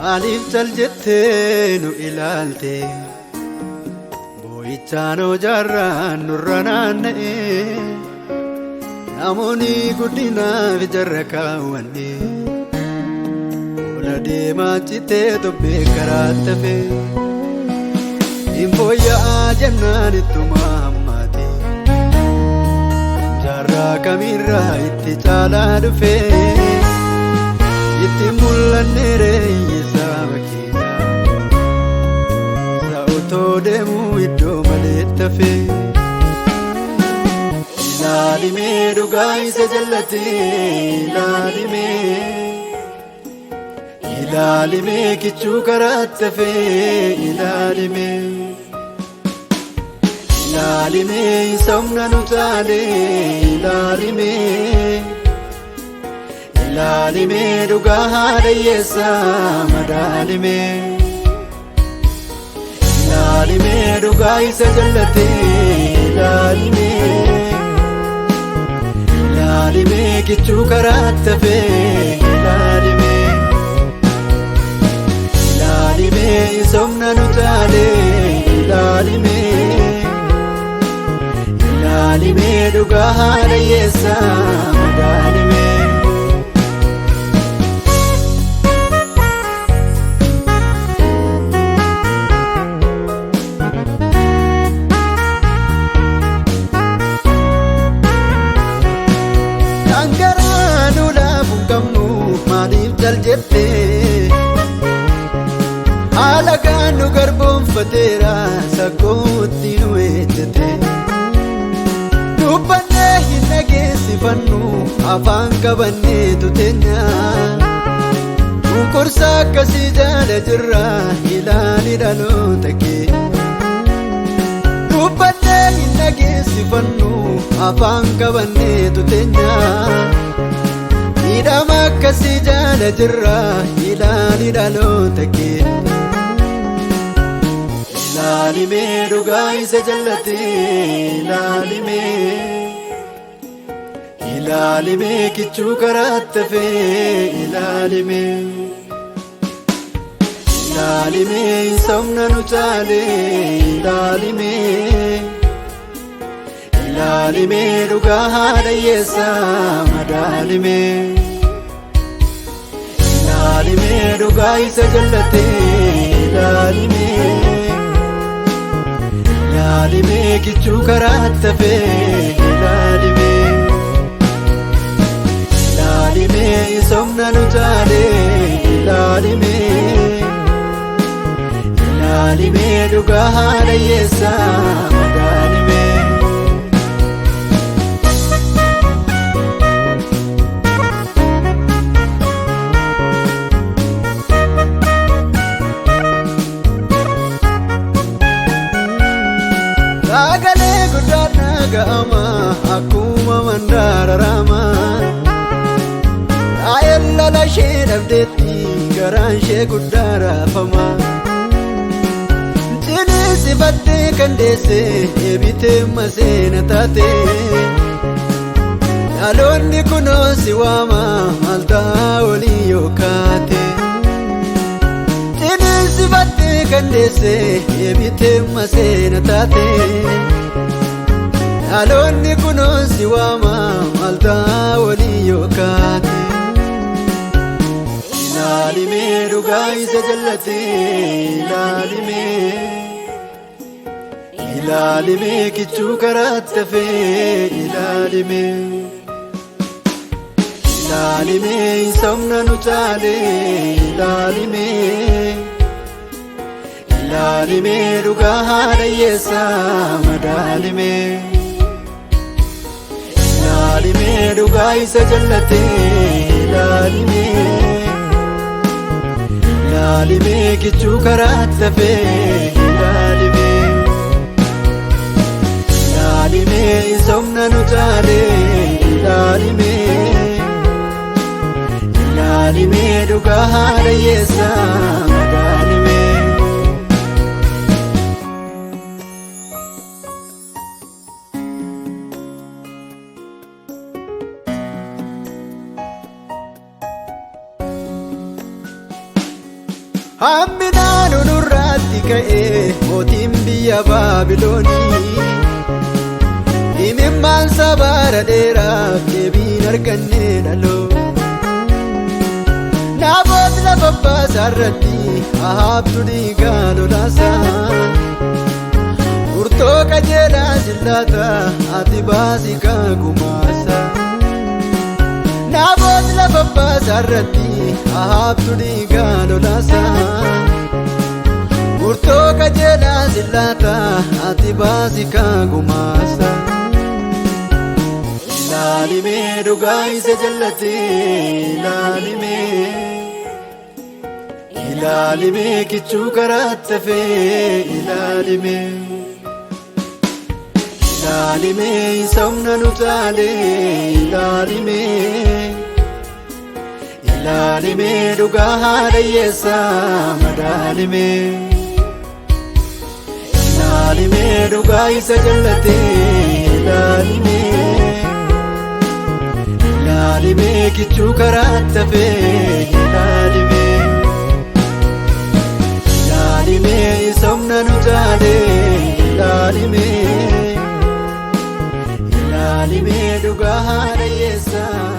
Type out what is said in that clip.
Maaliif cal jettee nu ilaalte? Boo'ichaan jaarraan nurra naanna'e. Namoonni guddinaaf jarra kaawwanne. Ola deemaa citee tobbee karaa tafe. Hin fooyya'aa jennaan ittuma hammaate. Jaarraa kamirraa itti caalaa dhufe. Itti mul'anneere hiyyeessaa keenya. Isa otoo deemuu iddoo malee tafe. Ilaalimee dhugaa isa jallate ilaalimee. Ilaalimee kichuu karaa tafe ilaalimee. Ilaalimee isa humna nu caale ilaalimee. Ilaalimee dhugaa haadha hiyyeessaa madaalimee. Ilaalimee dhugaa isa jallate ilaalimee. Ilaalimee kichuu karaa tafe ilaalimee. Ilaalimee isa humna nu caale ilaalimee. Ilaalimee dhugaa haadha hiyyeessaa madaalimee. Dhangaraa nu laafu hin qabnu maaliif cal jettee? Haala kaan nu garboonfateera sakkootti nu ejjete. Dubbannee hin dhageessifannu afaan qabanneetu teenya. Cunqursaa akkasii jaala jirra ilaali dhaloota kee. Dubbannee hin dhageessifannu afaan qabanneetu teenya. Miidhama akkasii jaala jirra ilaali dhaloota kee. Ilaalimee dhugaa isa jallate ilaalimee. Ilaalimee kichuu karaa tafe ilaalimee. Ilaalimee isa humna nu caale ilaalimee. Ilaalimee dhugaa haadha hiyyeessaa madaalimee. Ilaalimee dhugaa isa jallate ilaalimee. Ilaalimee kichuu karaa tafe ilaalimee. Ilaalimee isa humna nu caale ilaalimee. Ilaalimee dhugaa haadha hiyyeessaa madaalimee. Sagalee guddaan dhaga'ama akkuma mandaara. Raahel lola ishee dhabdeetti garaan ishee guddaa raafama. Ciniinsifattee kan deesse eebitee maseena taate. Dhaloonni kunoo si waama maal ta'a olii yoo kaate. Ciniinsifattee kan deesse eebitee maseena taate. Dhaloonni kunoo si waama maal ta'a olii yoo kaate. Ilaalimee dhugaa isa jallate ilaalimee. Ilaalimee kichuu karaa tafe ilaalimee. Ilaalimee isa humna nu caale ilaalimee. Ilaalimee dhugaa haadha hiyyeessaa madaalimee. Ilaalimee dhugaa isa jallate ilaalimee. Ilaalimee kichuu karaa tafe ilaalimee. Ilaalimee isa humna nu caale ilaalimee. Ilaalimee dhugaa haadha hiyyeessaa madaalimee. Hamminaanu nurraatti ka'ee mootiin biyya Baabiloonii. Himimmaan sabaara dheeraaf deebiin arganne dhaloo. Naabot lafa baasaarratti ahaabtu dhiigaa lolaasaa. Murtoo qajeelaa sillaata ati baasii kagumaasa. Naabot lafa baasaarratti ahaabtu dhiigaa lolaasaa. Murtoo qajeelaa sillaata ati baasii kagumaasa. Ilaalimee dhugaa isa jallatee ilaalimee. Ilaalimee kichuu karaatti hafee ilaalimee. Ilaalimee isa humna nu taalee ilaalimee. Ilaalimee dhugaa haadha hiyyeessaa madaalimee. Ilaalimee dhugaa isa jallatee ilaalimee. Ilaalimee kichuu karaatti hafee ilaalimee. Ilaalimee isa humna nu taalee ilaalimee. Ilaalimee dhugaa haadha hiyyeessaa.